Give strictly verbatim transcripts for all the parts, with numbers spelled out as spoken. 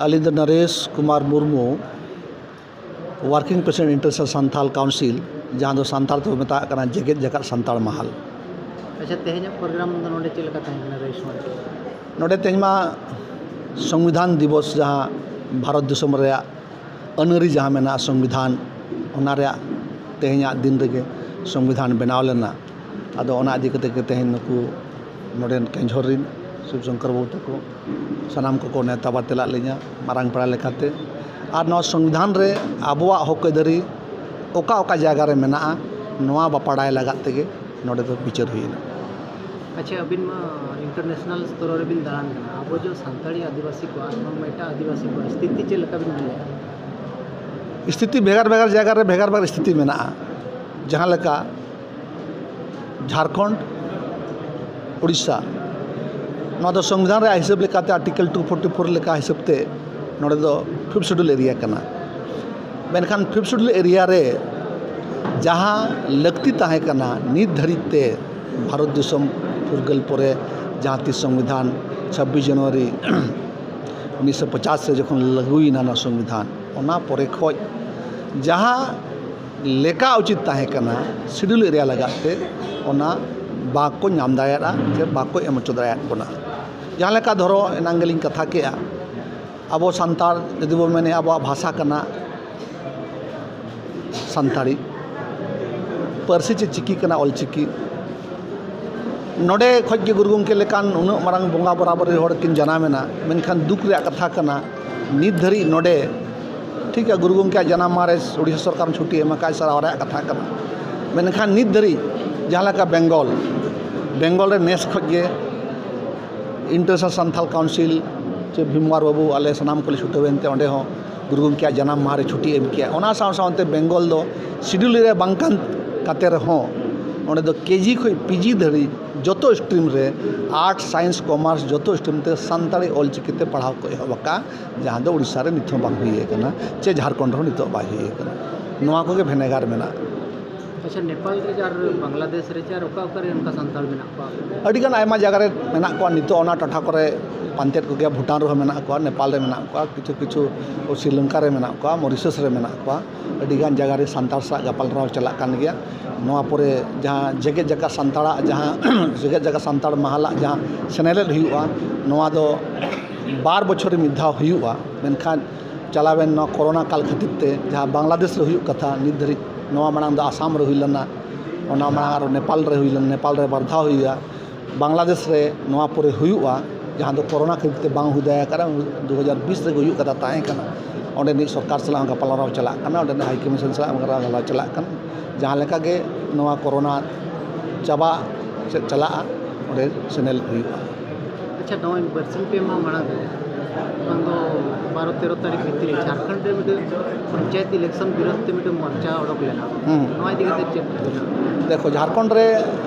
ᱟᱹᱞᱤᱧ ᱫᱚ Naresh Kumar Murmu, working president international Santal council, ᱡᱟᱦᱟᱸ ᱫᱚ ᱥᱟᱱᱛᱟᱲ ᱛᱮᱵᱚ ᱢᱮᱛᱟᱜ ᱠᱟᱱᱟ ᱡᱮᱜᱮᱛ ᱡᱟᱠᱟᱛ ᱥᱟᱱᱛᱟᱲ ᱢᱟᱦᱟᱞ᱾ ᱟᱪᱪᱷᱟ, ᱛᱮᱦᱮᱧᱟᱜ ᱯᱨᱳᱜᱨᱟᱢ ᱫᱚ ᱱᱚᱰᱮ ᱪᱮᱫ ᱞᱮᱠᱟ ᱛᱟᱦᱮᱸ ᱠᱟᱱᱟ, ᱨᱟᱭᱤᱥ ᱢᱟᱨᱪ? ᱱᱚᱰᱮ ᱛᱮᱦᱮᱧ ᱢᱟ ᱥᱚᱝᱵᱤᱫᱷᱟᱱ ᱫᱤᱵᱚᱥ, ᱡᱟᱦᱟᱸ ᱵᱷᱟᱨᱚᱛ ᱫᱤᱥᱚᱢ ᱨᱮᱭᱟᱜ ᱟᱹᱱ ᱟᱹᱨᱤ ᱡᱟᱦᱟᱸ ᱢᱮᱱᱟᱜᱼᱟ, ᱥᱚᱝᱵᱤᱫᱷᱟᱱ, ᱚᱱᱟ ᱨᱮᱭᱟᱜ ᱛᱮᱦᱮᱧᱟᱜ ᱫᱤᱱ ᱨᱮᱜᱮ ᱥᱚᱝᱵᱤᱫᱷᱟᱱ ᱵᱮᱱᱟᱣ ᱞᱮᱱᱟ᱾ ᱟᱫᱚ ᱚᱱᱟ ᱤᱫᱤ ᱠᱟᱛᱮ ᱜᱮ ᱛᱮᱦᱮᱧ ᱱᱩᱠᱩ ᱱᱚᱰᱮᱱ ᱠᱮᱸᱡᱷᱚᱨ ᱨᱤᱱ ᱥᱤᱵ ᱥᱚᱝᱠᱚᱨ ᱵᱟᱹᱵᱩ ᱛᱟᱠᱚ ᱥᱟᱱᱟᱢ ᱠᱚᱠᱚ ᱱᱮᱣᱛᱟ ᱵᱟᱨᱛᱮ ᱞᱮᱫ ᱞᱤᱧᱟ ᱢᱟᱨᱟᱝ ᱯᱮᱲᱟ ᱞᱮᱠᱟᱛᱮ᱾ ᱟᱨ ᱱᱚᱣᱟ ᱥᱚᱝᱵᱤᱫᱷᱟᱱ ᱨᱮ ᱟᱵᱚᱣᱟᱜ ᱦᱚᱠ ᱟᱹᱭᱫᱟᱹᱨᱤ ᱚᱠᱟ ᱚᱠᱟ ᱡᱟᱭᱜᱟ ᱨᱮ ᱢᱮᱱᱟᱜᱼᱟ, ᱱᱚᱣᱟ ᱵᱟᱯᱟᱲᱟᱭ ᱞᱟᱜᱟᱫ ᱛᱮᱜᱮ ᱱᱚᱰᱮ ᱫᱚ ᱵᱤᱪᱟᱹᱨ ᱦᱩᱭᱮᱱᱟ᱾ ᱟᱪᱪᱷᱟ, ᱟᱹᱵᱤᱱ ᱢᱟ ᱤᱱᱴᱟᱨᱱᱮᱥᱱᱟᱞ ᱥᱛᱚᱨ ᱨᱮᱵᱤᱱ ᱫᱟᱬᱟᱱ ᱠᱟᱱᱟ, ᱟᱵᱚ ᱡᱮ ᱥᱟᱱᱛᱟᱲᱤ ᱟᱹᱫᱤᱵᱟᱹᱥᱤ ᱠᱚᱣᱟᱜ ᱟᱨ ᱵᱟᱝ ᱮᱴᱟᱜ ᱟᱹᱫᱤᱵᱟᱹᱥᱤ ᱠᱚᱣᱟᱜ ᱥᱛᱷᱤᱛᱤ ᱪᱮᱫ ᱞᱮᱠᱟ ᱵᱤᱱ ᱧᱮᱞᱮᱫᱼᱟ? ᱥᱛᱷᱤᱛᱤ ᱵᱷᱮᱜᱟᱨ ᱵᱷᱮᱜᱟᱨ ᱡᱟᱭᱜᱟ ᱨᱮ ᱵᱷᱮᱜᱟᱨ ᱵᱷᱮᱜᱟᱨ ᱥᱛᱷᱤᱛᱤ ᱢᱮᱱᱟᱜᱼᱟ᱾ ᱡᱟᱦᱟᱸ ᱞᱮᱠᱟ ᱡᱷᱟᱲᱠᱷᱚᱸᱰ, ᱩᱲᱤᱥᱥᱟ, ᱱᱚᱣᱟ ᱫᱚ ᱥᱚᱝᱵᱤᱫᱷᱟᱱ ᱨᱮᱭᱟᱜ ᱦᱤᱥᱟᱹᱵ ᱞᱮᱠᱟᱛᱮ ᱟᱨᱴᱤᱠᱮᱞ ᱴᱩ ᱯᱷᱳᱨᱴᱤ ᱯᱷᱳᱨ ᱞᱮᱠᱟ ᱦᱤᱥᱟᱹᱵ ᱛᱮ ᱱᱚᱰᱮ ᱫᱚ ᱯᱷᱤᱯᱛᱷ ᱥᱤᱰᱩᱞ ᱮᱨᱤᱭᱟ ᱠᱟᱱᱟ᱾ ᱢᱮᱱᱠᱷᱟᱱ ᱯᱷᱤᱯᱛᱷ ᱥᱤᱰᱩᱞ ᱮᱨᱤᱭᱟ ᱨᱮ ᱡᱟᱦᱟᱸ ᱞᱟᱹᱠᱛᱤ ᱛᱟᱦᱮᱸ ᱠᱟᱱᱟ, ᱱᱤᱛ ᱫᱷᱟᱹᱨᱤᱡ ᱛᱮ ᱵᱷᱟᱨᱚᱛ ᱫᱤᱥᱚᱢ ᱯᱷᱩᱨᱜᱟᱹᱞ ᱯᱚᱨᱮ ᱡᱟᱦᱟᱸ ᱛᱤᱥ ᱥᱚᱝᱵᱤᱫᱷᱟᱱ ᱪᱷᱟᱵᱵᱤᱥ ᱡᱟᱱᱩᱣᱟᱨᱤ ᱩᱱᱤᱥᱥᱚ ᱯᱚᱪᱟᱥ ᱨᱮ ᱡᱚᱠᱷᱚᱱ ᱞᱟᱹᱜᱩᱭᱮᱱᱟ ᱱᱚᱣᱟ ᱥᱚᱝᱵᱤᱫᱷᱟᱱ, ᱚᱱᱟ ᱯᱚᱨᱮ ᱠᱷᱚᱱ ᱡᱟᱦᱟᱸ ᱞᱮᱠᱟ ᱩᱪᱤᱛ ᱛᱟᱦᱮᱸ ᱠᱟᱱᱟ ᱥᱤᱰᱩᱞ ᱮᱨᱤᱭᱟ ᱞᱟᱜᱟᱫ ᱛᱮ, ᱚᱱᱟ ᱵᱟᱠᱚ ᱧᱟᱢ ᱫᱟᱲᱮᱭᱟᱜᱼᱟ ᱥᱮ ᱵᱟᱠᱚ ᱮᱢ ᱦᱚᱪᱚ ᱫᱟᱲᱮᱭᱟᱫ ᱵᱚᱱᱟ᱾ ᱡᱟᱦᱟᱸ ᱞᱮᱠᱟ ᱫᱷᱚᱨᱚ ᱮᱱᱟᱝ ᱜᱮᱞᱤᱧ ᱠᱟᱛᱷᱟ ᱠᱮᱜᱼᱟ, ᱟᱵᱚ ᱥᱟᱱᱛᱟᱲ ᱡᱩᱫᱤ ᱵᱚᱱ ᱢᱮᱱᱮᱜᱼᱟ, ᱟᱵᱚᱣᱟᱜ ᱵᱷᱟᱥᱟ ᱠᱟᱱᱟ ᱥᱟᱱᱛᱟᱲᱤ, ᱯᱟᱹᱨᱥᱤ ᱪᱮ ᱪᱤᱠᱤ ᱠᱟᱱᱟ ᱚᱞᱪᱤᱠᱤ᱾ ᱱᱚᱰᱮ ᱠᱷᱚᱡ ᱜᱮ ᱜᱩᱨᱩ ᱜᱚᱢᱠᱮ ᱞᱮᱠᱟᱱ ᱩᱱᱟᱹᱜ ᱢᱟᱨᱟᱝ ᱵᱚᱸᱜᱟ ᱵᱟᱨᱟᱵᱟᱹᱨᱤ ᱦᱚᱲ ᱠᱤᱱ ᱡᱟᱱᱟᱢ ᱮᱱᱟ, ᱢᱮᱱᱠᱷᱟᱱ ᱫᱩᱠ ᱨᱮᱭᱟᱜ ᱠᱟᱛᱷᱟ ᱠᱟᱱᱟ, ᱱᱤᱛ ᱫᱷᱟᱹᱨᱤᱡ ᱱᱚᱰᱮ, ᱴᱷᱤᱠ ᱜᱮᱭᱟ, ᱜᱩᱨᱩ ᱜᱚᱢᱠᱮᱭᱟᱜ ᱡᱟᱱᱟᱢ ᱢᱟᱦᱟ ᱨᱮ ᱩᱲᱤᱥᱥᱟ ᱥᱚᱨᱠᱟᱨ ᱪᱷᱩᱴᱤ ᱮᱢ ᱟᱠᱟᱫ, ᱥᱟᱨᱦᱟᱣ ᱨᱮᱭᱟᱜ ᱠᱟᱛᱷᱟ ᱠᱟᱱᱟ, ᱢᱮᱱᱠᱷᱟᱱ ᱱᱤᱛ ᱫᱷᱟᱹᱨᱤᱡ ᱡᱟᱦᱟᱸ ᱞᱮᱠᱟ ᱵᱮᱝᱜᱚᱞ, ᱵᱮᱝᱜᱚᱞ ᱨᱮ ᱱᱮᱥ ᱠᱷᱚᱡ ᱜᱮ ᱤᱱᱴᱟᱨᱱᱮᱥᱱᱟᱞ ᱥᱟᱱᱛᱟᱞ ᱠᱟᱣᱩᱱᱥᱤᱞ ᱪᱮ ᱵᱷᱤᱢ ᱠᱩᱢᱟᱨ ᱵᱟᱹᱵᱩ, ᱟᱞᱮ ᱥᱟᱱᱟᱢ ᱠᱚᱞᱮ ᱪᱷᱩᱴᱟᱹᱣᱮᱱ ᱛᱮ ᱚᱸᱰᱮ ᱦᱚᱸ ᱜᱩᱨᱩ ᱜᱚᱢᱠᱮᱭᱟᱜ ᱡᱟᱱᱟᱢ ᱢᱟᱦᱟ ᱨᱮ ᱪᱷᱩᱴᱤ ᱮᱢ ᱠᱮᱜᱼᱟ᱾ ᱚᱱᱟ ᱥᱟᱶ ᱥᱟᱶᱛᱮ ᱵᱮᱝᱜᱚᱞ ᱫᱚ ᱥᱤᱰᱩᱞ ᱮᱨᱤᱭᱟ ᱵᱟᱝ ᱠᱟᱱ ᱠᱟᱛᱮ ᱨᱮᱦᱚᱸ ᱚᱸᱰᱮ ᱫᱚ ᱠᱮᱡᱤ ᱠᱷᱚᱱ ᱯᱤᱡᱤ ᱫᱷᱟᱹᱨᱤᱡ ᱡᱚᱛᱚ ᱥᱴᱨᱤᱢ ᱨᱮ, ᱟᱨᱴᱥ, ᱥᱟᱭᱮᱱᱥ, ᱠᱚᱢᱟᱨᱥ, ᱡᱚᱛᱚ ᱥᱴᱨᱤᱢ ᱛᱮ ᱥᱟᱱᱛᱟᱲᱤ ᱚᱞᱪᱤᱠᱤ ᱛᱮ ᱯᱟᱲᱦᱟᱣ ᱠᱚ ᱮᱦᱚᱵ ᱟᱠᱟᱫᱼᱟ, ᱡᱟᱦᱟᱸ ᱫᱚ ᱩᱲᱤᱥᱥᱟ ᱨᱮ ᱱᱤᱛ ᱦᱚᱸ ᱵᱟᱝ ᱦᱩᱭ ᱟᱠᱟᱱᱟ, ᱪᱮ ᱡᱷᱟᱲᱠᱷᱚᱸᱰ ᱨᱮᱦᱚᱸ ᱱᱤᱛᱚᱜ ᱵᱟᱭ ᱦᱩᱭ ᱟᱠᱟᱱᱟ᱾ ᱱᱚᱣᱟ ᱠᱚᱜᱮ ᱵᱷᱮᱱᱮᱜᱟᱨ ᱢᱮᱱᱟᱜᱼᱟ᱾ ᱟᱪᱪᱷᱟ, ᱱᱮᱯᱟᱞ ᱨᱮ ᱟᱨ ᱵᱟᱝᱞᱟᱫᱮᱥ ᱨᱮ ᱪᱮ ᱟᱨ ᱚᱠᱟ ᱚᱠᱟ ᱨᱮ ᱚᱱᱠᱟ ᱥᱟᱱᱛᱟᱲ ᱢᱮᱱᱟᱜ ᱠᱚᱣᱟ? ᱟᱹᱰᱤᱜᱟᱱ ᱟᱭᱢᱟ ᱡᱟᱭᱜᱟ ᱨᱮ ᱢᱮᱱᱟᱜ ᱠᱚᱣᱟ᱾ ᱱᱤᱛᱚᱜ ᱚᱱᱟ ᱴᱚᱴᱷᱟ ᱠᱚᱨᱮ ᱯᱟᱱᱛᱮᱫ ᱠᱚᱜᱮᱭᱟ᱾ ᱵᱷᱩᱴᱟᱱ ᱨᱮᱦᱚᱸ ᱢᱮᱱᱟᱜ ᱠᱚᱣᱟ, ᱱᱮᱯᱟᱞ ᱨᱮ ᱢᱮᱱᱟᱜ ᱠᱚᱣᱟ, ᱠᱤᱪᱷᱩ ᱠᱤᱪᱷᱩ ᱥᱨᱤᱞᱚᱝᱠᱟ ᱨᱮ ᱢᱮᱱᱟᱜ ᱠᱚᱣᱟ, ᱢᱚᱨᱤᱥᱟᱥ ᱨᱮ ᱢᱮᱱᱟᱜ ᱠᱚᱣᱟ᱾ ᱟᱹᱰᱤᱜᱟᱱ ᱡᱟᱭᱜᱟ ᱨᱮ ᱥᱟᱱᱛᱟᱲ ᱥᱟᱞᱟᱜ ᱜᱟᱯᱟᱞᱢᱟᱨᱟᱣ ᱪᱟᱞᱟᱜ ᱠᱟᱱ ᱜᱮᱭᱟ᱾ ᱱᱚᱣᱟ ᱯᱚᱨᱮ ᱡᱟᱦᱟᱸ ᱡᱮᱜᱮᱛ ᱡᱟᱠᱟᱛ ᱥᱟᱱᱛᱟᱲᱟᱜ ᱡᱟᱦᱟᱸ ᱡᱮᱜᱮᱛ ᱡᱟᱠᱟᱛ ᱥᱟᱱᱛᱟᱲ ᱢᱟᱦᱟᱞᱟᱜ ᱡᱟᱦᱟᱸ ᱥᱮᱱᱮᱞᱮᱫ ᱦᱩᱭᱩᱜᱼᱟ, ᱱᱚᱣᱟ ᱫᱚ ᱵᱟᱨ ᱵᱚᱪᱷᱚᱨ ᱨᱮ ᱢᱤᱫ ᱫᱷᱟᱣ ᱦᱩᱭᱩᱜᱼᱟ᱾ ᱢᱮᱱᱠᱷᱟᱱ ᱪᱟᱞᱟᱣᱮᱱ ᱱᱚᱣᱟ ᱠᱳᱨᱳᱱᱟ ᱠᱟᱞ ᱠᱷᱟᱹᱛᱤᱨ ᱛᱮ ᱡᱟᱦᱟᱸ ᱵᱟᱝᱞᱟᱫᱮᱥ ᱨᱮ ᱦᱩᱭᱩᱜ ᱠᱟᱛᱷᱟ ᱱᱤᱛ ᱫᱷᱟᱹᱨᱤᱡ, ᱱᱚᱣᱟ ᱢᱟᱲᱟᱝ ᱫᱚ ᱟᱥᱟᱢ ᱨᱮ ᱦᱩᱭ ᱞᱮᱱᱟ, ᱚᱱᱟ ᱢᱟᱲᱟᱝ ᱟᱨᱚ ᱱᱮᱯᱟᱞ ᱨᱮ ᱦᱩᱭ ᱞᱮᱱᱟ, ᱱᱮᱯᱟᱞ ᱨᱮ ᱵᱟᱨ ᱫᱷᱟᱣ ᱦᱩᱭᱩᱜᱼᱟ᱾ ᱵᱟᱝᱞᱟᱫᱮᱥ ᱨᱮ ᱱᱚᱣᱟ ᱯᱚᱨᱮ ᱦᱩᱭᱩᱜᱼᱟ, ᱡᱟᱦᱟᱸ ᱫᱚ ᱠᱳᱨᱳᱱᱟ ᱠᱷᱟᱹᱛᱤᱨ ᱛᱮ ᱵᱟᱝ ᱦᱩᱭ ᱫᱟᱲᱮ ᱟᱠᱟᱫᱟ, ᱫᱩ ᱦᱟᱡᱟᱨ ᱵᱤᱥ ᱨᱮᱜᱮ ᱦᱩᱭᱩᱜ ᱠᱟᱛᱷᱟ ᱛᱟᱦᱮᱸ ᱠᱟᱱᱟ᱾ ᱚᱸᱰᱮᱱᱤᱡ ᱥᱚᱨᱠᱟᱨ ᱥᱟᱞᱟᱜ ᱦᱚᱸ ᱜᱟᱯᱟᱞᱢᱟᱨᱟᱣ ᱪᱟᱞᱟᱜ ᱠᱟᱱᱟ, ᱚᱸᱰᱮᱱᱤᱡ ᱦᱟᱭ ᱠᱚᱢᱤᱥᱚᱱ ᱥᱟᱞᱟᱜ ᱦᱚᱸ ᱜᱟᱯᱟᱞᱢᱟᱨᱟᱣ ᱪᱟᱞᱟᱜ ᱠᱟᱱᱟ᱾ ᱡᱟᱦᱟᱸ ᱞᱮᱠᱟ ᱜᱮ ᱱᱚᱣᱟ ᱠᱳᱨᱳᱱᱟ ᱪᱟᱵᱟᱜ ᱥᱮᱫ ᱪᱟᱞᱟᱜᱼᱟ, ᱚᱸᱰᱮ ᱥᱮᱱᱮᱞ ᱦᱩᱭᱩᱜᱼᱟ᱾ ᱟᱪᱪᱷᱟ, ᱱᱚᱜᱼᱚᱭ ᱵᱟᱨᱥᱤᱧ ᱯᱮ ᱢᱟᱦᱟ ᱢᱟᱲᱟᱝ ᱨᱮ, ᱵᱟᱝ ᱫᱚ ᱵᱟᱨᱚ ᱛᱮᱨᱚ ᱛᱟᱹᱨᱤᱠᱷ ᱵᱷᱤᱛᱨᱤ ᱨᱮ ᱡᱷᱟᱲᱠᱷᱚᱸᱰ ᱨᱮ ᱢᱤᱫᱴᱮᱱ ᱯᱚᱧᱪᱟᱭᱮᱛ ᱤᱞᱮᱠᱥᱚᱱ ᱵᱤᱨᱳᱫᱷ ᱛᱮ ᱢᱤᱫᱴᱮᱱ ᱢᱳᱨᱪᱟ ᱚᱰᱚᱠ ᱞᱮᱱᱟ᱾ ᱦᱩᱸ᱾ ᱱᱚᱣᱟ ᱤᱫᱤ ᱠᱟᱛᱮ ᱪᱮᱫ ᱢᱮᱱᱟᱜᱼᱟ? ᱫᱮᱠᱷᱚ, ᱡᱷᱟᱲᱠᱷᱚᱸᱰ ᱨᱮ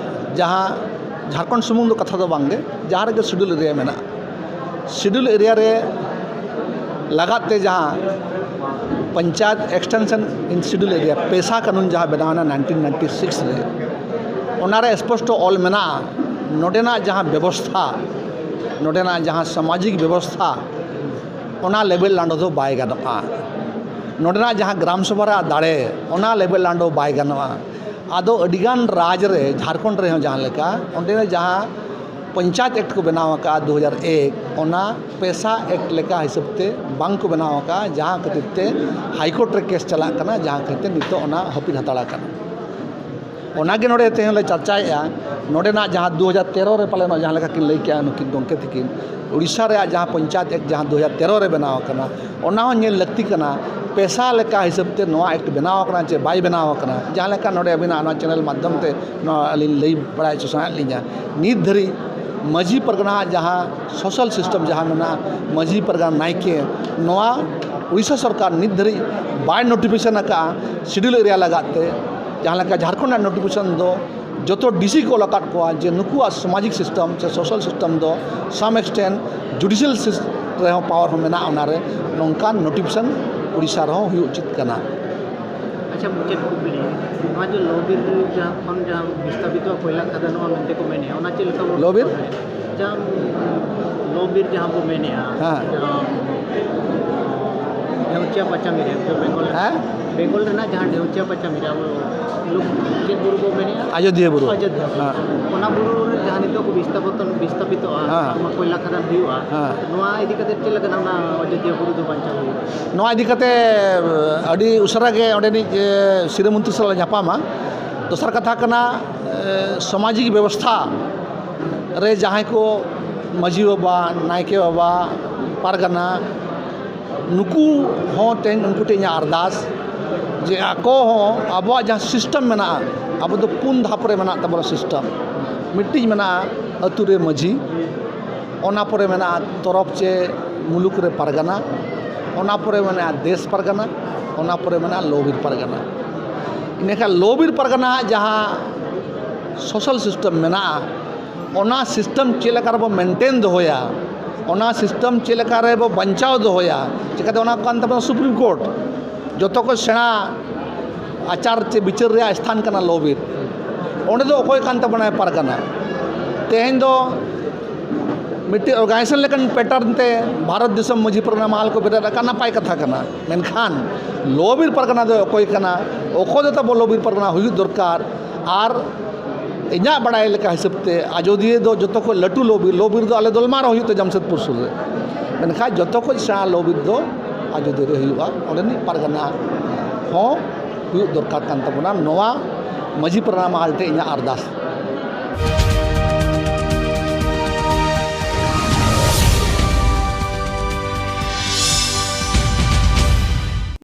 ᱡᱟᱦᱟᱸ, ᱡᱷᱟᱲᱠᱷᱚᱸᱰ ᱥᱩᱢᱩᱝ ᱫᱚ ᱠᱟᱛᱷᱟ ᱫᱚ ᱵᱟᱝ ᱜᱮ, ᱡᱟᱦᱟᱸ ᱨᱮᱜᱮ ᱥᱤᱰᱩᱞ ᱮᱨᱤᱭᱟ ᱢᱮᱱᱟᱜᱼᱟ, ᱥᱤᱰᱩᱞ ᱮᱨᱤᱭᱟ ᱨᱮ ᱞᱟᱜᱟᱫ ᱛᱮ ᱡᱟᱦᱟᱸ ᱯᱚᱧᱪᱟᱭᱮᱛ ᱮᱠᱥᱴᱮᱱᱥᱚᱱ ᱤᱱ ᱥᱤᱰᱩᱞ ᱮᱨᱤᱭᱟ, ᱯᱮᱥᱟ ᱠᱟᱹᱱᱩᱱ ᱡᱟᱦᱟᱸ ᱵᱮᱱᱟᱣ ᱮᱱᱟ ᱱᱟᱭᱤᱱᱴᱤᱱ ᱱᱟᱭᱤᱱᱴᱤ ᱥᱤᱠᱥ ᱨᱮ, ᱚᱱᱟᱨᱮ ᱥᱯᱚᱥᱴᱚ ᱚᱞ ᱢᱮᱱᱟᱜᱼᱟ, ᱱᱚᱰᱮᱱᱟᱜ ᱡᱟᱦᱟᱸ ᱵᱮᱵᱚᱥᱛᱷᱟ, ᱱᱚᱰᱮᱱᱟᱜ ᱡᱟᱦᱟᱸ ᱥᱟᱢᱟᱡᱤᱠ ᱵᱮᱵᱚᱥᱛᱷᱟ, ᱚᱱᱟ ᱞᱮᱵᱮᱞ ᱞᱟᱸᱰᱚ ᱫᱚ ᱵᱟᱭ ᱜᱟᱱᱚᱜᱼᱟ᱾ ᱱᱚᱰᱮᱱᱟᱜ ᱡᱟᱦᱟᱸ ᱜᱨᱟᱢ ᱥᱚᱵᱷᱟ ᱨᱮᱭᱟᱜ ᱫᱟᱲᱮ, ᱚᱱᱟ ᱞᱮᱵᱮᱞ ᱞᱟᱸᱰᱚ ᱵᱟᱭ ᱜᱟᱱᱚᱜᱼᱟ᱾ ᱟᱫᱚ ᱟᱹᱰᱤᱜᱟᱱ ᱨᱟᱡᱽ ᱨᱮ, ᱡᱷᱟᱲᱠᱷᱚᱸᱰ ᱨᱮᱦᱚᱸ ᱡᱟᱦᱟᱸ ᱞᱮᱠᱟ, ᱚᱸᱰᱮ ᱡᱟᱦᱟᱸ ᱯᱚᱧᱪᱟᱭᱮᱛ ᱮᱠᱴ ᱠᱚ ᱵᱮᱱᱟᱣ ᱟᱠᱟᱫᱼᱟ ᱫᱩ ᱦᱟᱡᱟᱨ ᱮᱠ, ᱚᱱᱟ ᱯᱮᱥᱟ ᱮᱠᱴ ᱞᱮᱠᱟ ᱦᱤᱥᱟᱹᱵ ᱛᱮ ᱵᱟᱝ ᱠᱚ ᱵᱮᱱᱟᱣ ᱟᱠᱟᱫᱼᱟ, ᱡᱟᱦᱟᱸ ᱠᱷᱟᱹᱛᱤᱨ ᱛᱮ ᱦᱟᱭ ᱠᱳᱨᱴ ᱨᱮ ᱠᱮᱥ ᱪᱟᱞᱟᱜ ᱠᱟᱱᱟ, ᱡᱟᱦᱟᱸ ᱠᱷᱟᱹᱛᱤᱨ ᱛᱮ ᱱᱤᱛᱚᱜ ᱚᱱᱟ ᱦᱟᱹᱯᱤᱫ ᱦᱟᱛᱟᱲ ᱟᱠᱟᱱᱟ᱾ ᱚᱱᱟᱜᱮ ᱱᱚᱰᱮ ᱛᱮᱦᱮᱧ ᱞᱮ ᱪᱟᱨᱪᱟᱭᱮᱫᱼᱟ᱾ ᱱᱚᱰᱮᱱᱟᱜ ᱡᱟᱦᱟᱸ ᱫᱩ ᱦᱟᱡᱟᱨ ᱛᱮᱨᱚ ᱨᱮ ᱯᱟᱞᱮᱱ ᱡᱟᱦᱟᱸ ᱞᱮᱠᱟ ᱠᱤᱱ ᱞᱟᱹᱭ ᱠᱮᱜᱼᱟ ᱱᱩᱠᱤᱱ ᱜᱚᱢᱠᱮ ᱛᱟᱹᱠᱤᱱ, ᱩᱲᱤᱥᱥᱟ ᱨᱮᱭᱟᱜ ᱡᱟᱦᱟᱸ ᱯᱚᱧᱪᱟᱭᱮᱛ ᱮᱠᱴ ᱡᱟᱦᱟᱸ ᱫᱩ ᱦᱟᱡᱟᱨ ᱛᱮᱨᱚ ᱨᱮ ᱵᱮᱱᱟᱣ ᱟᱠᱟᱱᱟ, ᱚᱱᱟ ᱦᱚᱸ ᱧᱮᱞ ᱞᱟᱹᱠᱛᱤ ᱠᱟᱱᱟ, ᱯᱮᱥᱟ ᱞᱮᱠᱟ ᱦᱤᱥᱟᱹᱵ ᱛᱮ ᱱᱚᱣᱟ ᱮᱠᱴ ᱵᱮᱱᱟᱣ ᱟᱠᱟᱱᱟ ᱪᱮ ᱵᱟᱭ ᱵᱮᱱᱟᱣ ᱟᱠᱟᱱᱟ᱾ ᱡᱟᱦᱟᱸ ᱞᱮᱠᱟ ᱱᱚᱰᱮ ᱟᱹᱵᱤᱱᱟᱜ ᱱᱚᱣᱟ ᱪᱮᱱᱮᱞ ᱢᱟᱫᱽᱫᱷᱚᱢ ᱛᱮ ᱱᱚᱣᱟ ᱟᱹᱞᱤᱧ ᱞᱟᱹᱭ ᱵᱟᱲᱟᱭ ᱦᱚᱪᱚ ᱥᱟᱱᱟᱭᱮᱫ ᱞᱤᱧᱟ, ᱱᱤᱛ ᱫᱷᱟᱹᱨᱤᱡ ᱢᱟᱹᱡᱷᱤ ᱯᱟᱨᱜᱟᱱᱟ ᱡᱟᱦᱟᱸ ᱥᱳᱥᱟᱞ ᱥᱤᱥᱴᱮᱢ ᱡᱟᱦᱟᱸ ᱢᱮᱱᱟᱜᱼᱟ, ᱢᱟᱹᱡᱷᱤ ᱯᱟᱨᱜᱟᱱᱟ ᱱᱟᱭᱠᱮ, ᱱᱚᱣᱟ ᱩᱲᱤᱥᱥᱟ ᱥᱚᱨᱠᱟᱨ ᱱᱤᱛ ᱫᱷᱟᱹᱨᱤᱡ ᱵᱟᱭ ᱱᱳᱴᱤᱯᱷᱤᱠᱮᱥᱚᱱ ᱟᱠᱟᱫᱼᱟ ᱥᱤᱰᱩᱞ ᱮᱨᱤᱭᱟ ᱞᱟᱜᱟᱫ ᱛᱮ᱾ ᱡᱟᱦᱟᱸ ᱞᱮᱠᱟ ᱡᱷᱟᱲᱠᱷᱚᱸᱰ ᱨᱮᱱᱟᱜ ᱱᱳᱴᱤᱯᱷᱤᱠᱮᱥᱚᱱ ᱫᱚ ᱡᱚᱛᱚ ᱰᱤᱥᱤ ᱠᱚ ᱚᱞ ᱟᱠᱟᱫ ᱠᱚᱣᱟ ᱡᱮ ᱱᱩᱠᱩᱣᱟᱜ ᱥᱟᱢᱟᱡᱤᱠ ᱥᱤᱥᱴᱮᱢ ᱥᱮ ᱥᱳᱥᱟᱞ ᱥᱤᱥᱴᱮᱢ ᱫᱚ some extent judicial sys- ᱨᱮᱦᱚᱸ ᱯᱟᱣᱟᱨ ᱦᱚᱸ ᱢᱮᱱᱟᱜᱼᱟ᱾ ᱚᱱᱟᱨᱮ ᱱᱚᱝᱠᱟᱱ ᱱᱳᱴᱤᱯᱷᱤᱠᱮᱥᱚᱱ ᱩᱲᱤᱥᱥᱟ ᱨᱮᱦᱚᱸ ᱦᱩᱭᱩᱜ ᱩᱪᱤᱛ ᱠᱟᱱᱟ᱾ ᱟᱪᱪᱷᱟ, ᱢᱩᱪᱟᱹᱫ ᱠᱩᱠᱞᱤ, ᱱᱚᱣᱟ ᱡᱮ ᱞᱚ ᱵᱤᱨ ᱡᱟᱦᱟᱸ ᱠᱷᱚᱱ ᱡᱟᱦᱟᱸ ᱵᱤᱥᱛᱟᱯᱤᱛᱚᱜᱼᱟ ᱠᱚᱭᱞᱟ ᱠᱷᱟᱫᱟᱱᱚᱜᱼᱟ ᱢᱮᱱᱛᱮ ᱠᱚ ᱢᱮᱱᱮᱫᱼᱟ, ᱚᱱᱟ ᱪᱮᱫ ᱞᱮᱠᱟ ᱵᱚᱱ ᱞᱚ ᱵᱤᱨ? ᱡᱟᱦᱟᱸ ᱞᱚ ᱵᱤᱨ ᱡᱟᱦᱟᱸ ᱵᱚ ᱢᱮᱱᱮᱫᱼᱟ, ᱦᱮᱸ᱾ ᱡᱟᱦᱟᱸ ᱰᱷᱮᱣᱪᱟ ᱯᱟᱪᱟᱢᱤ ᱨᱮ, ᱵᱮᱝᱜᱚᱞ, ᱦᱮᱸ? ᱵᱮᱝᱜᱚᱞ ᱨᱮᱱᱟᱜ ᱡᱟᱦᱟᱸ ᱰᱷᱮᱣᱪᱟ ᱯᱟᱪᱟᱢᱤ ᱨᱮ ᱟᱵᱚ ᱞᱩ-, ᱪᱮᱫ ᱵᱩᱨᱩ ᱵᱚ ᱢᱮᱱᱮᱫᱼᱟ? ᱟᱡᱚᱫᱤᱭᱟᱹ ᱵᱩᱨᱩ᱾ ᱟᱡᱚᱫᱤᱭᱟᱹ ᱵᱩᱨᱩ᱾ ᱦᱮᱸ᱾ ᱚᱱᱟ ᱵᱩᱨᱩ ᱨᱮ ᱡᱟᱦᱟᱸ ᱱᱤᱛᱚᱜ ᱠᱚ ᱵᱤᱥᱛᱟᱯᱚᱛᱚᱱ, ᱵᱤᱥᱛᱟᱯᱤᱛᱚᱜᱼᱟ, ᱦᱮᱸ᱾ ᱚᱱᱟ ᱠᱚᱭᱞᱟ ᱠᱷᱟᱫᱟᱱ ᱦᱩᱭᱩᱜᱼᱟ, ᱦᱮᱸ᱾ ᱱᱚᱣᱟ ᱤᱫᱤ ᱠᱟᱛᱮ ᱪᱮᱫ ᱞᱮᱠᱟ ᱚᱱᱟ ᱟᱡᱚᱫᱤᱭᱟᱹ ᱵᱩᱨᱩ ᱫᱚ ᱵᱟᱧᱪᱟᱣ ᱦᱩᱭᱩᱜᱼᱟ? ᱱᱚᱣᱟ ᱤᱫᱤ ᱠᱟᱛᱮ ᱟᱹᱰᱤ ᱩᱥᱟᱹᱨᱟ ᱜᱮ ᱚᱸᱰᱮᱱᱤᱡ, ᱮ, ᱥᱤᱨᱟᱹ ᱢᱚᱱᱛᱨᱤ ᱥᱟᱞᱟᱜ ᱧᱟᱯᱟᱢᱟ᱾ ᱫᱚᱥᱟᱨ ᱠᱟᱛᱷᱟ ᱠᱟᱱᱟ, ᱮ, ᱥᱟᱢᱟᱡᱤᱠ ᱵᱮᱵᱚᱥᱛᱷᱟ ᱨᱮ ᱡᱟᱦᱟᱸᱭ ᱠᱚ ᱢᱟᱹᱡᱷᱤ ᱵᱟᱵᱟ, ᱱᱟᱭᱠᱮ ᱵᱟᱵᱟ, ᱯᱟᱨᱜᱟᱱᱟ, ᱱᱩᱠᱩ ᱦᱚᱸ ᱛᱮᱦᱮᱧ ᱩᱱᱠᱩ ᱴᱷᱮᱱ ᱤᱧᱟᱹᱜ ᱟᱨᱫᱟᱥ ᱡᱮ ᱟᱠᱚ ᱦᱚᱸ ᱟᱵᱚᱣᱟᱜ ᱡᱟᱦᱟᱸ system ᱢᱮᱱᱟᱜᱼᱟ, ᱟᱵᱚ ᱫᱚ ᱯᱩᱱ ᱫᱷᱟᱯ ᱨᱮ ᱢᱮᱱᱟᱜ ᱛᱟᱵᱚᱱᱟ system᱾ ᱢᱤᱫᱴᱤᱡ ᱢᱮᱱᱟᱜᱼᱟ ᱟᱹᱛᱩ ᱨᱮ ᱢᱟᱹᱡᱷᱤ, ᱚᱱᱟ ᱯᱚᱨᱮ ᱢᱮᱱᱟᱜᱼᱟ ᱛᱚᱨᱚᱯ ᱪᱮ ᱢᱩᱞᱩᱠ ᱨᱮ ᱯᱟᱨᱜᱟᱱᱟ, ᱚᱱᱟ ᱯᱚᱨᱮ ᱢᱮᱱᱟᱜᱼᱟ ᱫᱮᱥ ᱯᱟᱨᱜᱟᱱᱟ, ᱚᱱᱟ ᱯᱚᱨᱮ ᱢᱮᱱᱟᱜᱼᱟ ᱞᱚ ᱵᱤᱨ ᱯᱟᱨᱜᱟᱱᱟ᱾ ᱤᱱᱟᱹᱠᱷᱟᱱ ᱞᱚ ᱵᱤᱨ ᱯᱟᱨᱜᱟᱱᱟ ᱡᱟᱦᱟᱸ social system ᱢᱮᱱᱟᱜᱼᱟ, ᱚᱱᱟ system ᱪᱮᱫ ᱞᱮᱠᱟ ᱨᱮᱵᱚ maintain ᱫᱚᱦᱚᱭᱟ, ᱚᱱᱟ system ᱪᱮᱫ ᱞᱮᱠᱟ ᱨᱮᱵᱚ ᱵᱟᱧᱪᱟᱣ ᱫᱚᱦᱚᱭᱟ, ᱪᱤᱠᱟᱹᱛᱮ ᱚᱱᱟ ᱠᱟᱱ ᱛᱟᱵᱚᱱᱟ Supreme Court᱾ ᱡᱚᱛᱚ ᱠᱷᱚᱱ ᱥᱮᱬᱟ ᱟᱪᱟᱨ ᱪᱮ ᱵᱤᱪᱟᱹᱨ ᱨᱮᱭᱟᱜ ᱥᱛᱷᱟᱱ ᱠᱟᱱᱟ ᱞᱚ ᱵᱤᱨ᱾ ᱚᱸᱰᱮ ᱫᱚ ᱚᱠᱚᱭ ᱠᱟᱱ ᱛᱟᱵᱚᱱᱟᱭ ᱯᱟᱨᱜᱟᱱᱟ? ᱛᱮᱦᱮᱧ ᱫᱚ ᱢᱤᱫᱴᱮᱡ organisation ᱞᱮᱠᱟᱱ pattern ᱛᱮ ᱵᱷᱟᱨᱚᱛ ᱫᱤᱥᱚᱢ ᱢᱟᱹᱡᱷᱤ ᱯᱟᱨᱜᱟᱱᱟ ᱢᱟᱦᱟᱞ ᱠᱚ ᱵᱮᱨᱮᱫ ᱟᱠᱟᱫ, ᱱᱟᱯᱟᱭ ᱠᱟᱛᱷᱟ ᱠᱟᱱᱟ, ᱢᱮᱱᱠᱷᱟᱱ ᱞᱚ ᱵᱤᱨ ᱯᱟᱨᱜᱟᱱᱟ ᱫᱚ ᱚᱠᱚᱭ ᱠᱟᱱᱟ? ᱚᱠᱚᱭ ᱫᱚ ᱛᱟᱵᱚ ᱞᱚ ᱵᱤᱨ ᱯᱟᱨᱜᱟᱱᱟ ᱦᱩᱭᱩᱜ ᱫᱚᱨᱠᱟᱨ᱾ ᱟᱨ ᱤᱧᱟᱹᱜ ᱵᱟᱲᱟᱭ ᱞᱮᱠᱟ ᱦᱤᱥᱟᱹᱵ ᱛᱮ ᱟᱡᱚᱫᱤᱭᱟᱹ ᱫᱚ ᱡᱚᱛᱚ ᱠᱷᱚᱱ ᱞᱟᱹᱴᱩ ᱞᱚ ᱵᱤᱨ, ᱞᱚ ᱵᱤᱨ ᱫᱚ ᱟᱞᱮ ᱫᱚᱞᱢᱟ ᱨᱮ ᱦᱩᱭᱩᱜ ᱛᱮ ᱡᱟᱢᱥᱮᱫᱽᱯᱩᱨ ᱥᱩᱨ ᱨᱮ, ᱢᱮᱱᱠᱷᱟᱱ ᱡᱚᱛᱚ ᱠᱷᱚᱱ ᱥᱮᱬᱟ ᱞᱚ ᱵᱤᱨ ᱫᱚ ᱟᱡᱚᱫᱤᱭᱟᱹ ᱨᱮ ᱦᱩᱭᱩᱜᱼᱟ᱾ ᱚᱸᱰᱮᱱᱤᱡ ᱯᱟᱨᱜᱟᱱᱟ ᱦᱚᱸ ᱦᱩᱭᱩᱜ ᱫᱚᱨᱠᱟᱨ ᱠᱟᱱ ᱛᱟᱵᱚᱱᱟ᱾ ᱱᱚᱣᱟ ᱢᱟᱹᱡᱷᱤ ᱯᱟᱨᱜᱟᱱᱟ ᱢᱟᱦᱟᱞ ᱴᱷᱮᱱ ᱤᱧᱟᱹᱜ ᱟᱨᱫᱟᱥ᱾